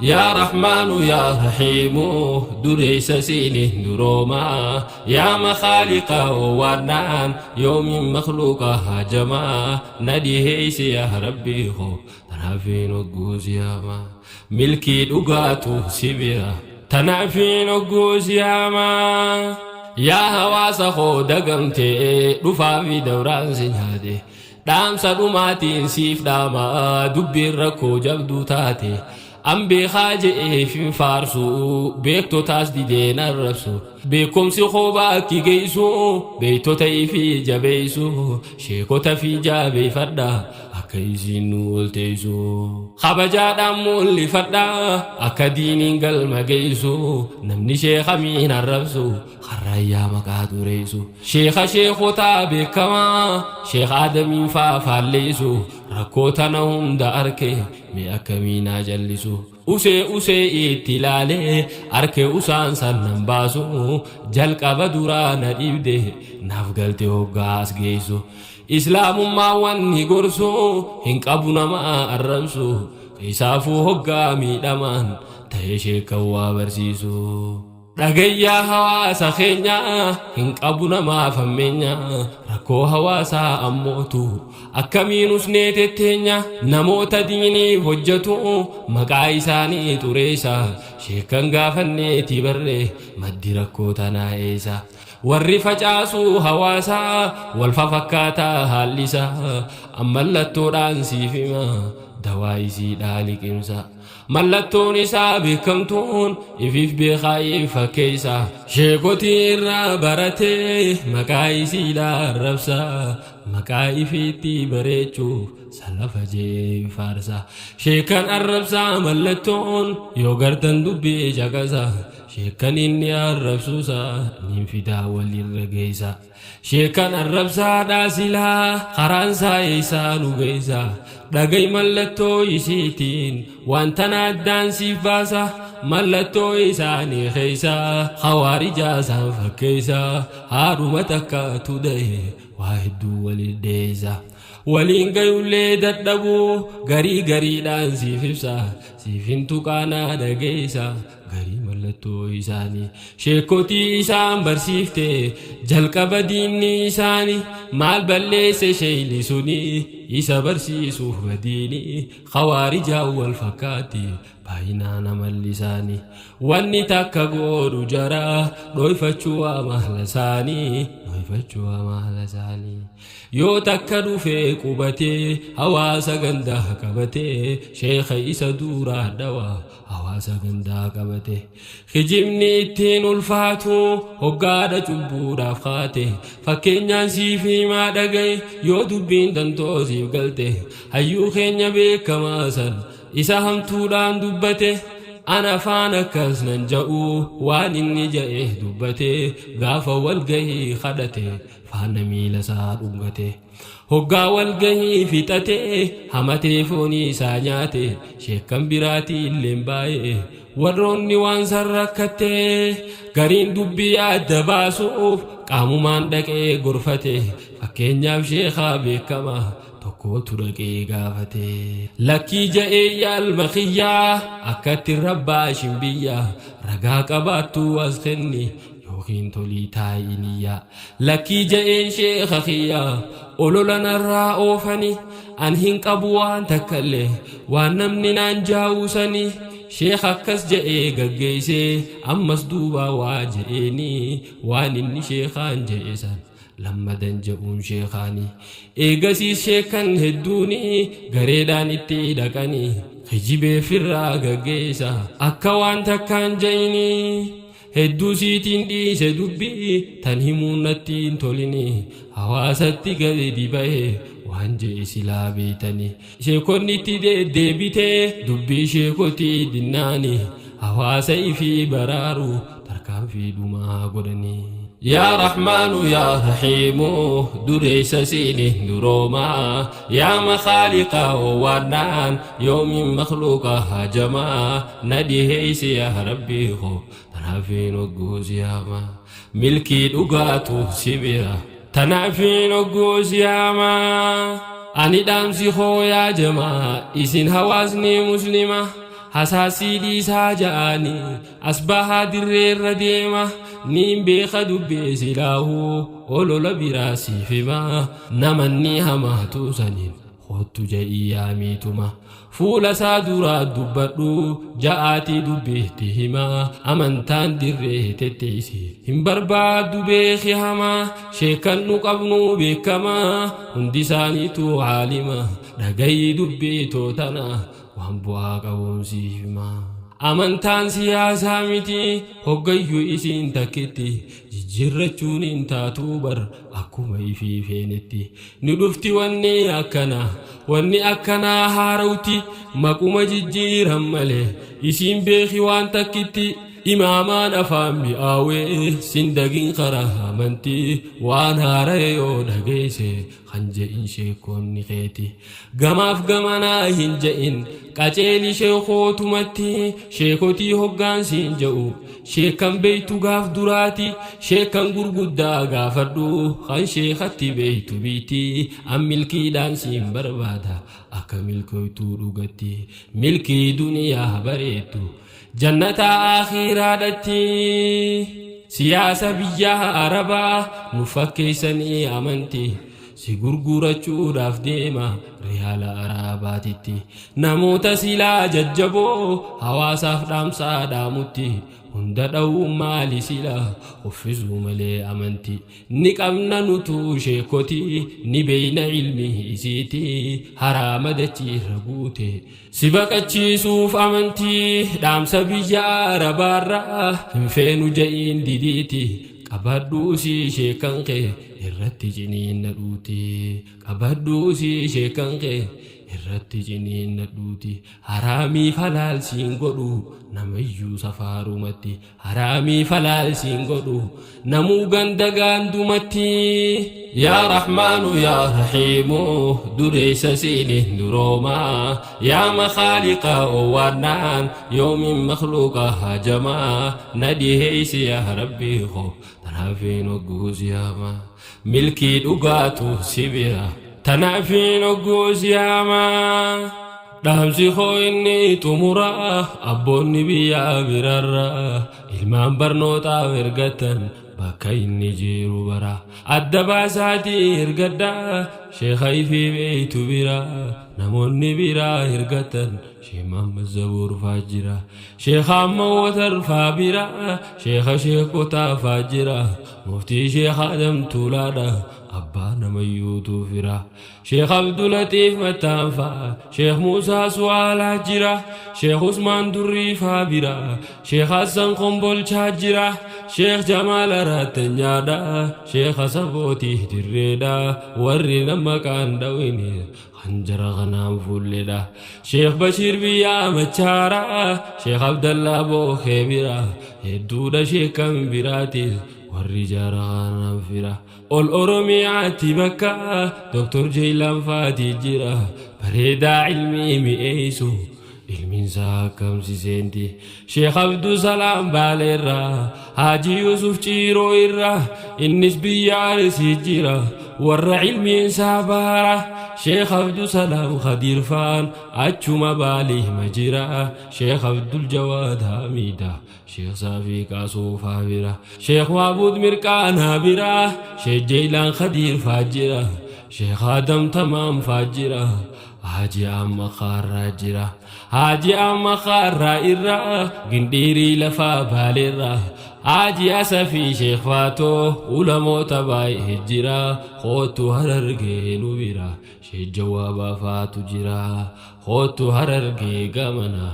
Yaa Rahmaanu yaa Rahiimu dureessa siiniin duroomaa yaa makhaaliqa waannaan yoomiin makhluuqa haajamaa na dhiheeysi yaa Rabbii koo tanaafiin hogguu siyaamaa milkii dhugaatu si bira tanaafiin hogguu siyaamaa yaa hawaasa koo dagamtee dhufaa fi dabraan si nyaate Dhaamsa dhumaatiin siif dhaama dubbiin rakkoo jabduu taate an beekaa je'eef hin faarsu beektotaas dideen arrabsu beekumsi koo baakki geessu beektota ifii jabeessu sheekota fi jaabeeffadha akka isiin nu olteessu kabajaadhaan mul'ifadha akka diiniin galma geessu namni sheeka miin arrabsu Karraayyaa maqaa xureessu Sheekha sheekotaa beekamaa Sheekh Aadamiin faa faalleessu Rakkoo tana hunda arke mee akkamii naa jallisu Usee usee itti ilaalee arke usaan san nan baasu Jalqaba duraa na dhibde naaf galte hoggaa as geessu Islaamummaa wanni gorsu hin qabu nama arrabsu Keessaafuu hoggaa miidhamaan ta'e sheekkan waa barsiisu. Dhagayyaa hawaasa keenya hin qabu namaaf hammeenya rakkoo hawaasaa ammootu akkamiin usnee tetteenya namoota diiniif hojjetu maqaa isaanii xureessa sheekkan gaafanneeti barre maddi rakkoo tanaa eessa warri facaasuu hawaasaa wal fafakkaataa haallisa ammallattoodhaan siif hima dawaa isiidhaa liqimsa. Mallattoon isaa beekamtuun ifiif beekaa if fakkeessa. Sheekotii irraa baratee maqaa isiidha arrabsa. Maqaa ifiitti bareechuuf salafa jee faarsa. Sheekan arrabsaa mallattoon yoo gartan dubbii caqasa. Sheekan inni arrabsuusa niin fidaa walirra geessa. Sheekan arrabsaadhaa silaa karaan isaa eessaa nu geessa dhagay mallattoo isiitiin waan tana addaan siif baasa mallattoo isaanii keessa hawaarijaa isaan fakkeessa haadhuma takkaatu da'e waa hedduu waliin dheessa waliin gayullee dadhabuu garii gariidhaan siif ibsa siif hin tuqaanaa dhageessa garii mallattoo isaanii sheekotii isaan barsiifte jalqaba diinni isaanii maal balleesse sheeyni suni isa barsiisuuf badiini khawaarijaa wal fakkaatti baay'inaan amalli isaanii wanni takka godhu jara dhoyfachuu amala isaanii dhoyfachuu amala isaanii Yoo takka dhufee qubatee hawaasa gandaa qabatee sheekha isa duuraa dhawa hawaasa gandaa qabate. Kijibni ittiin ulfaatu hoggaadha cubbuudhaaf kaate fakkeenyaan siif himaa dhagaye yoo dubbiin tantoo siif galte hayyuu keenya beekamaa san isa hamtuudhaan dubbate ana afaan akkas nan ja'u waan inni ja'e dubbate gaafa walgahii kadhate faana miila isaa dhungate. Hoggaa walgahii fixate hamatee foonii isaa nyaate sheekkan biraatii illeen baay'ee warroonni waan san rakkatte gariin dubbii adda baasuuf qaamumaan dhaqee gorfate fakkeenyaaf sheekaa beekamaa tokkootu dhaqee gaafate lakkii ja'ee yaalma kiyyaa akkatti rabbaa shimbiyyaa ragaa qabaattuu as kenni yookiin tolii taa'i niyyaa lakkii ja'een sheekha kiyya olola narraa oofani an hin qabu waan takkallee waan namni naan jaawusani sheekh akkas ja'ee gaggeessee ammas duubaa waa ja'eeni waan inni sheekhaan ja'e san lammadan ja'uun sheekhaani eegasiis sheekkan hedduuni gareedhaan itti dhaqani kijibee firraa gaggeessa akka waan takkaan ja'inii Hedduu siitiin dhiise dubbii tan himuun natti hin tolini hawaasatti gadi bahe waan je'e silaa beeytani sheekonni itti deddeebite dubbii sheekotii dinnaani hawaasa ifii baraaru tarkaanfii dhumaa godhani. Yaa Rahmaanu yaa Rahiimu dureessa siiniin duroomaa yaa makhaaliqa waannaan yoomiin makhluuqa haajamaa na dhiheeysi yaa Rabbii koo Tanaafiin hogguu siyaama milkii dhugaatu si bira tanaafiin hogguu siyaama ani dhaamsi koo yaa jamaa isin hawaasni muslima Hasaasii dhiisaa ja'anii as bahaa dirreerra deema. Niin beeka dubbee silaahuu olola biraa siif hima. Namanni hamaatu saniin kottu ja'ii yaamiituma. Fuula isaa duraa dubbadhu ja'aatii dubbiitti hima. Amantaan dirree tetteessi hin barbaaddu beeki hamaa. Sheekan nu qabnu beekamaa hundi isaaniitu caalima. Dhagayii dubbii tana waan bu'aa qabuun siif hima. Amantaan siyaasaa miti hoggayyuu isiin takkitti jijjiirrachuun hin taatuu bar akkuma ifii feenetti. Ni dhufti wanni akkanaa wanni akkanaa haarawti maquma jijjiiran malee isiin beeki waan takkitti. Imaamaan afaan mi'aawee sindagin karaa amantii waan haara'e yoo dhageesse kan je'in sheekonni keeti. Gamaaf gamanaa hin je'in qaceeli sheekootumatti sheekotii hoggaansiin je'u sheekan beeytu gaaf duraati sheekan gurguddaa gaafadhu kan sheekatti beeytu biiti an milkiidhaan siin barbaada akka milkoytuu dhugatti milkii duniyaa bareeddu jannata akhiraadhatti. Siyaasa biyya arabaa nu fakkeessanii amantii si gurgurachuudhaaf deema riyaala arabaatitti. Namoota silaa jajjaboo hawaasaaf dhaamsaa dhaamutti hunda dha'uu maali sila uffisuu malee amantii. Ni qabna nutuu sheekotii ni beeyna ilmi isiiti haraama dachiirra guute. Si baqachiisuuf amantii dhaamsa biyya arabaarraa hin feenu ja'iin didiiti. Qabadhuu si sheekan kee irratti ciniinna dhuuti. Qabadhuu si sheekan kee irratti ciniinna dhuuti. Haraamii falaal siin godhu namayyuu safaarumatti. Haraamii falaal siin godhu namuu ganda gaandumatti. Yaa Rahmaanu yaa Rahiimu dureessa siiniin duroomaa. Yaa makhaaliqa owwaannaan yoomin makhluuqa hajamaa. Na dhiheessi yaa Rabbii koo tanaafiin hogguus yaamaa. Milkii dhugaatu si bira tanaafiin hogguus yaamaa. Dhaamsi koo inni xumuraa abboonni biyyaa birarraa ilmaan barnootaaf ergatan bakka inni jiru bara. Adda baasaatii ergadhaa sheeka ifii beeytu bira namoonni biraa ergatan Sheekh Muhammad Zabuur faa jira. Sheekh Amma Watar faa bira Sheekha Sheekotaa faa jira. Muftii Sheekh Adam Tuulaadha abbaa namayyuutu fira. Sheekh Abdulatiif Mattaan faa Sheekh Muusaa Su'aalaa jira. Sheekh Usmaan Durrii faa bira Sheekh Hassan Kombolchaa jira. Sheekh Jamaal Araattanyaadha Sheekh Asabootii Dirreedha warri nama maqaan dhawini hanjara kanaan fuulledha. Sheekh Bashiir biyyaa Machaara Sheekh Abdallaa Bookee bira hedduudha sheekan biraatis warri jara kanaan fira. Ol Oromiyaatti bakka Doktor Jeelaan Faatii jira bareedaa ilmii mi'eessu ilmiinsaa akkamsi seenti. Sheekh Abdusalaam Baaleerraa Haaji Yusuf Ciiroo irraa innis biyya Arsii jira warra ilmiinsaa baara. Sheekh Abdusalaam Khadiir faan achuma Baalii hima jira. Sheekh Abdul Jawaad Hamiida Sheekh Saafii Qaasuufaa bira Sheekh Maabuud Mirqaanaa bira Sheekh Jeelaan Khadiir faa jira Sheekh Adam Tamaam faa jira Haaji Amma Kaarraa jira. Haaji Amma Kaarraa irraa gindhiirii lafaa baaleerraa Haaji Asafii Sheekh Faatoo ulamoota baay'ee jira kootu Harargee nu bira Sheekh Jawaabaa faatu jira kootu Harargee gamana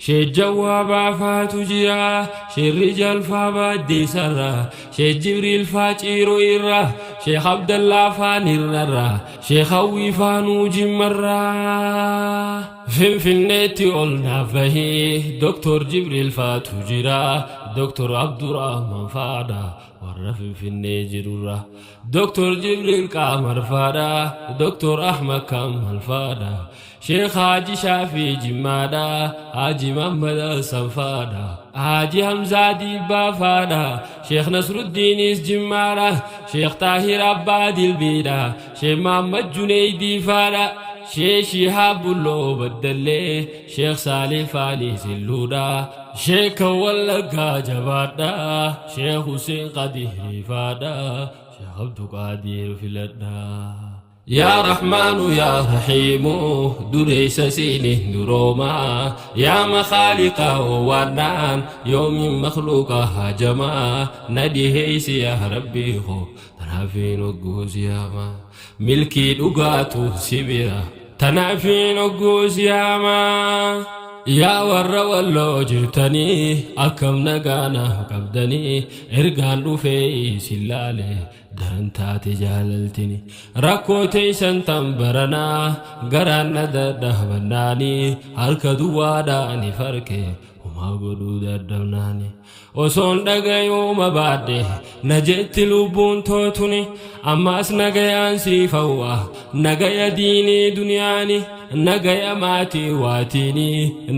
Sheekh Jawaabaa faatu jira Sheekh Rijaal faa baaddeessarraa Sheekh Jibriil faa Ciiroo irraa Sheekh Abdallaa faa Nirnarraa Sheekh Hawwii faa Nuu Jimmarraa. Finfinneetti ol naaf bahii Doktor Jibriil faatu jira Doktor Abdurrahman faadha warra Finfinnee jirurra. Doktor Jibriil Qaamar faadha Doktor Ahmad Kamal faadha Sheekh Haaji Shaafii Jimmaadha Haaji Muhammad Hassan faadha Haaji Hamzaa Diibbaa faadha Sheekh Nasruddiinis Jimmaadha Sheekh Taahir Abbaa Dilbiidha Sheekh Muhammad Juneeydii faadha Sheekh Shihaab Bulloo Baddallee, Sheekh Saalih Faanii Silluudha, Sheeka Wallaggaa jabaadha, Sheekh Hussein Qadiir Ifaadha, Sheekh Abduqaadir filadha. Yaa Rahmaanu yaa Rahiimu dureessa siiniin duroomaa yaa makhaaliqa waannaan yoomiin makhluuqa hajamaa na dhiheeysi yaa Rabbii koo tanaafiin hogguu siyaamaa milkii dhugaatu si bira tanaafiin hogguu siyaamaa. Yaa warra Walloo jirtanii akkam nagaa naaf qabdanii ergaan dhufee isin laale daran taate jaalaltini rakkoo teeysan tan baranaa garaan na dadhabannaani harka duwwaadhaani farke homaa godhuu dadhabnaani osoon dhagayuuma baadhe na jetti lubbuun tootuni ammaas nagayaan siif hawwa nagaya diinii duniyaani nagaya maatii waatiini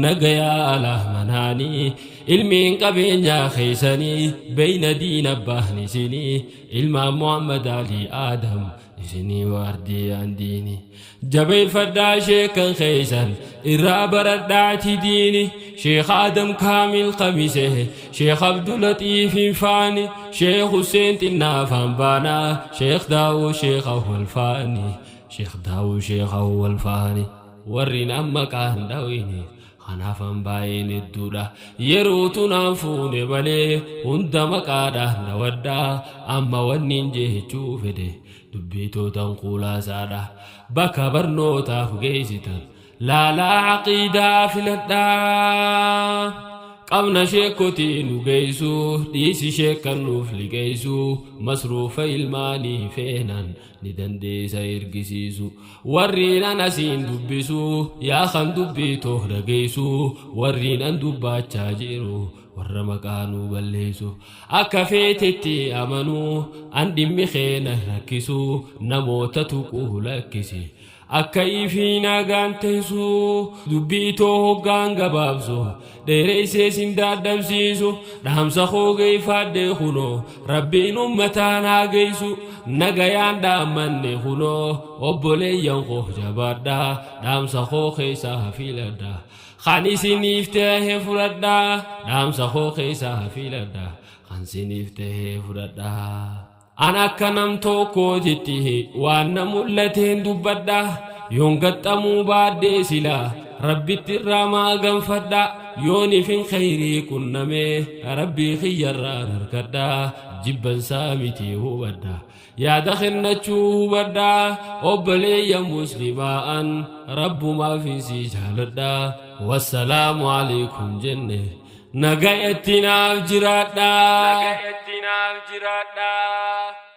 nagaya alaa manaani Ilmiin qabeenyaa keessanii beeyna diin abbaan isinii ilmaan Muhammad Alii Aadam isinii waardiyaan diini jabeeffadhaa sheekkan keessan irraa baradhaati diini Sheekh Aadam Kaamil Kamise Sheekh Abdulaxiif Hinfaani Sheekh Husseen Xinnaafaan baanaa Sheekh Daawud Sheekh Awwal Faani Sheekh Daawud Sheekh Awwal Faani warri amma maqaan dhawini Kanaafan baay'een hedduudha. Yerootu naan fuune malee hunda maqaadhaan dhawadha. Amma wannin jechuu fedhe dubbii tootan kuulaasaadha. Bakka barnootaaf geessitan laalaa aqiidaa filadhaa. Qabna sheekkotii nu geessu dhiisi sheekkan nuuf liqeessu masruufa ilmaanii feenan ni dandeessa ergisiisu warriin an asiin dubbisu yaa kan dubbii too dhageessu warriin an dubbaachaa jiru warra maqaa nuu balleessu akka feetetti amanuu an dhimmi keena rakkisu namoota tuquu lakkisi Akka ifii nagaan teessu dubbii too hoggaan gabaabsu dheereessee sin daadhabsiisu dhaamsa koo geeffaadhe kunoo rabbiin ummataan haa geessu nagayaan dhaammanne kunoo obboleeyyan koo jabaadha dhaamsa koo keessaa filadha kan isiniif ta'e fudhadha dhaamsa koo keessaa filadha kan isiniif ta'e fudhadha. An akka nam tokkootitti waan na mul'ateen dubbadha. Yoon gaxxamuu baadhee sila Rabbitti irraa maaganfadha. Yoon ifin kheyrii qunname Rabbii kiyyarraan harkadha. Jibbansaa miti hubadha. Yaada kennachuu hubadha. Obboleeyyan muslimaa an Rabbumaafin si jaaladha. Wassalaamu alaikum jenne nagayatti naaf jiraadha. Nagayatti naaf jiraadha.